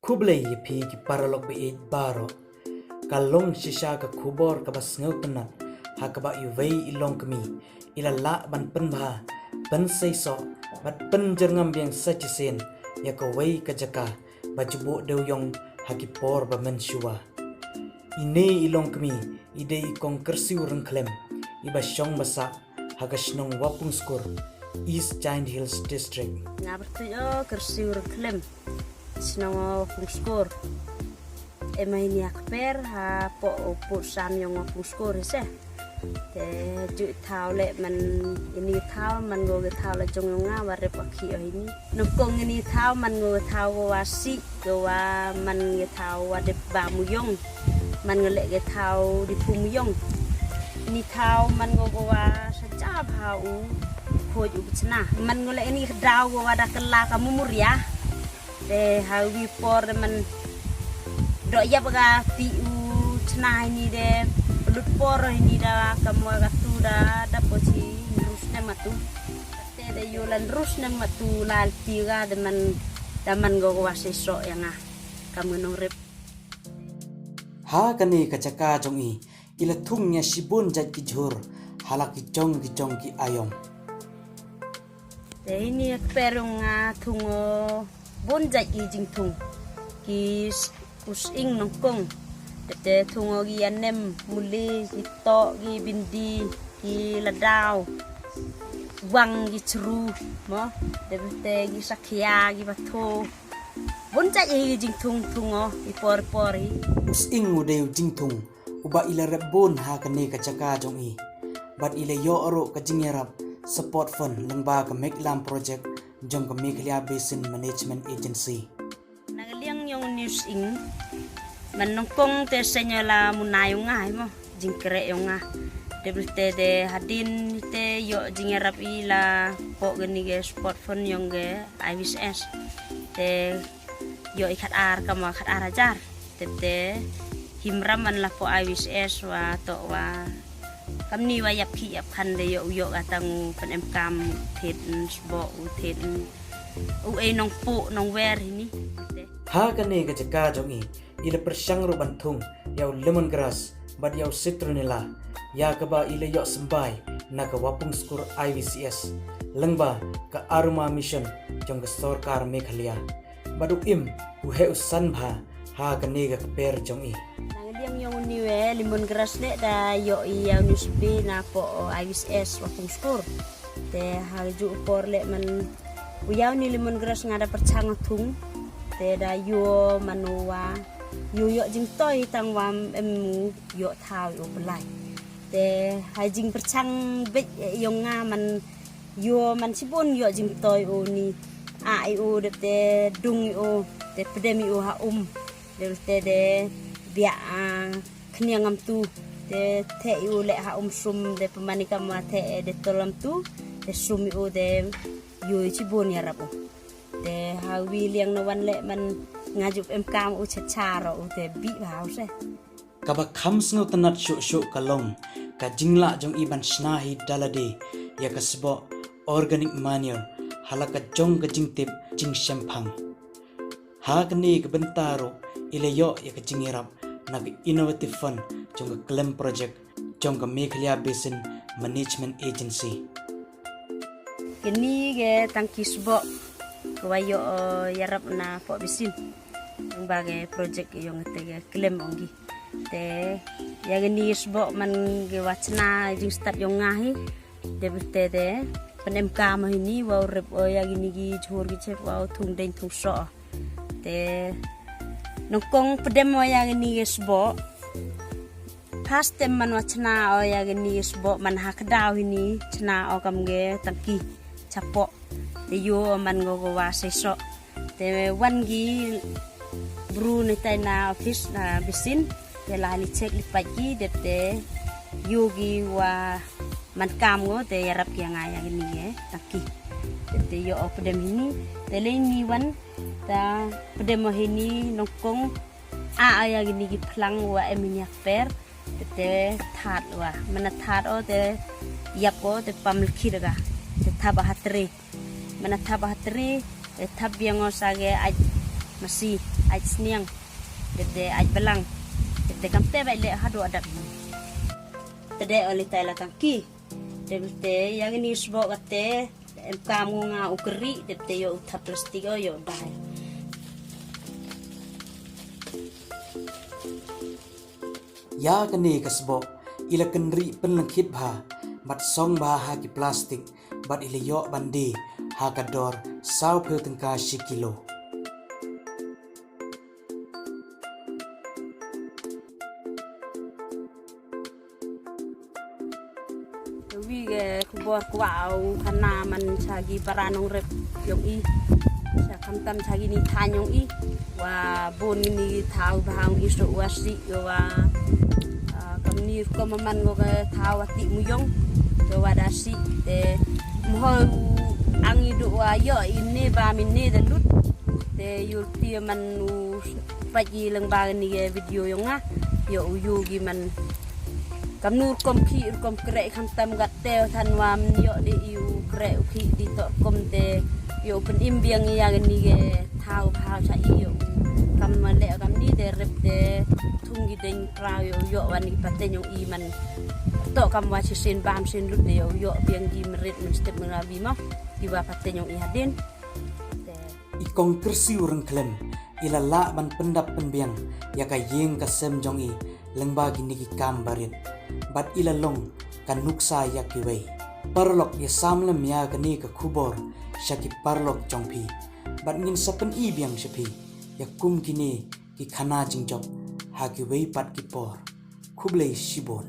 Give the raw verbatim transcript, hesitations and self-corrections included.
Khublei ïa phi ki paralok ba ïeit baroh. Ka long shisha ka khubor kaba sngewtynnat ha kaba iwei i longkmie i la lah ban pynbha, pynseisoh bad pynjyrngam biang sa shisien ïa kawei ka jaka ba ju buh dewïong ha ki por ba mynshuwa. Ine i longkmie i dei i Kong Kyrsiew Ryngkhlem, iba shong ba sah ha ka shnong Wapungskur, East Jaintia Hills District. Nga byrtuit o Kyrsiew Ryngkhlem, shnong Wapungskur. Em ha ini ha kper hapoh u pud sam ïong Wapungskur hi se. Te ju thaw leh man ini thaw man go ge thaw la jong ïong nga wa rep wa khih o ini. Nyngkong ini thaw man go ge thaw go wa sih go wa man ge thaw wa dep ba mu ïong. Man go leh ge thaw di phu mu ïong. Ini thaw man go go wa sa jab ha u khoj u chna. Man go leh ini daw go wa da kylla ka mu muria. Te ha wi por de man doh ïap ga ti u chna ini de lut por ini da ka mo ga tu da da po chi rus ne matu. Te de yu lan rus ne matu lal ti ga de man da man go wa se so ïa nga ka mo nong rep. Ha kane ka jaka jong i i la thung ïa shibun jait ki jhur ha la ki jong ki jong ki aïom. Te ini ha kper ïong nga thung o bun jait ki jingthung ki s- u sying nyngkong. Te te thung o ki ïanem muli ki toh ki bindi ki ladaw wang ki chru mo. Te te ki sakhia ki batho. Bun jait hi ki jingthung thung o i por por hi. U sying u dei u jingthung uba i la rep bun ha kane ka jaka jong i. Bad i la ïoh ruh ka jingïarap support fund lyngba ka Meklam project jong ka Meghalaya Basin Management Agency. Na ka liang ïong u sying man nyngkong te seng ïa la munai ïong nga hi mo jingkreh ïong nga. Te bel te de hadien te ïoh jingïarap i la poh kane ka support fund ïong ka I V C S. Te ïoh i khat ar kama khat ar hajar. Te te him ram man la poh I V C S wa toh wa kamni wa ïap khih ïap khan de ïoh u ïoh ka tang u pynemkam thied sboh u thied u ei nongpoh nongwer hini. Te ha kane ka jaka jong i i la pyrshang ruh ban thung ïa u lemon grass bad ïa u citronella ïa kaba i la ïoh symbai na ka Wapungskur I V C S lyngba ka Aroma Mission jong ka sorkar Meghalaya. Bad u im u heh u san bha ha kane ka kper jong i. Na ka liang ïong uni we lemon grass leh da ïoh i ïa uni u sbi na poh I V C S Wapungskur. Te ha ka juh u por leh man u ïa uni lemon grass nga da pyrchang thung. Te da ïoh man u wa ïoh ïoh jingtoi tang wa em u ïoh thaw ïoh pynlait. Te ha jingpyrchang beit ïong nga man ïoh man shibun ïoh jingtoi u ni a i u dep te dung i u te pdem i u ha um dep te de biak a khniang am tu te theh i u leh ha um sum de pemani kam wa theh de tol am tu de sum i u de ïoh i shibun ïarap u. Te ha wi liang na wan leh man nga juh em kam u chachar u te bi bha u se. Kaba kham sngewtynnat shuh shuh ka long ka jinglah jong i ban shna hi da lade ïa ka sboh organic manure ha la ka jong ka jingtip jingshemphang. Ha kane ka bynta ruh i la ïoh ïa ka jingïarap na ka Innovative Fund jong ka Klem Project jong ka Meghalaya Basin Management Agency. Kini ki tang ki sboh ka wa ïoh ïarap na poh bisin. Ba ki project ïong te ki Klem ong ki. Te ïa kini ki sboh man ki wa chna jingstad ïong nga hi. Te bete te pynemkam hi ni wa u rep o ïa kini ki jhur ki chep wa u thung deng thung soh. Te nyngkong pdem o ïa kini ki sboh. First time man wa chna o ïa kini ki sboh man ha ka daw hi ni chna o kam ki tang ki chapoh. Te ïoh man go go wa seisoh. Te wan ki bru ni tai na office na bisin te la li check li pait ki dep te ïoh ki wa man kam go te ïarap ki nga ïa kini ki tang ki. Te ïoh o pdem hi ni te le ni wan ta pdem o hi ni nyngkong a ïa kini ki phlang wa em hi ni ha kper. Te thad wa mana thad o te ïap o te pam lkhit ga te thap ha tre. Mana thap ha tre te thap biang o sa ge ai Masi, ai sniang, dep te ai balang, dep te kam te bai leh haduh adak. Te de oli tai la tang ki, dep te ïa kini sbok kate, em kam ngu nga u kri, dep te ïoh u thap plastik o ïoh dai. Ïa kane ka sbok, i la kynriah pynlengkhit bha, bad song bha ha ki plastik, bad i la ïoh ban die, ha ka dor, saw phew tyngka shi kilo. Wi ke khubor kwah u khana man sha ki para nongrep yong i. Sha khamtam sha kini thain yong i. Wa bun kini thaw bha yong i suk wa sih yo wa, ah, kamni rukom man ko ke thaw wa ti muyong. Yo wa da sih te mhol ang i du wa yo i ne ba mi ne da lut. Te yul ti man u pait i lang ba kini ke video yong nga. Yo u yu ki man kamnu rukom ki rukom krek khamtam gat te than wa man yo de i u krek u ki di to kom te yo pyn im biang i ya kini ke thaw bha sha i yo kam ma le kam ni te rep te thung ki deng prau yo yo wan ki pateng yong i man to kam wa shisien bam sien lut te yo yo biang ki merit man step man wa bi ma ki wa pateng yong i hadien. Te i kong Kyrsiew Ryngkhlem, i la lah ban pyndap pynbiang ïa ka ïing ka sem jong i lyngba kini ki kam barit. Bad i la long ka nuksa ïa kiwei. Paralok, ïa sam lem ïa kane ka khubor sha ki paralok jong phi. Bad ngin sa pyni biang sha phi ïa kum kine ki khana jingjop ha kiwei pat ki por. Khublei shibun.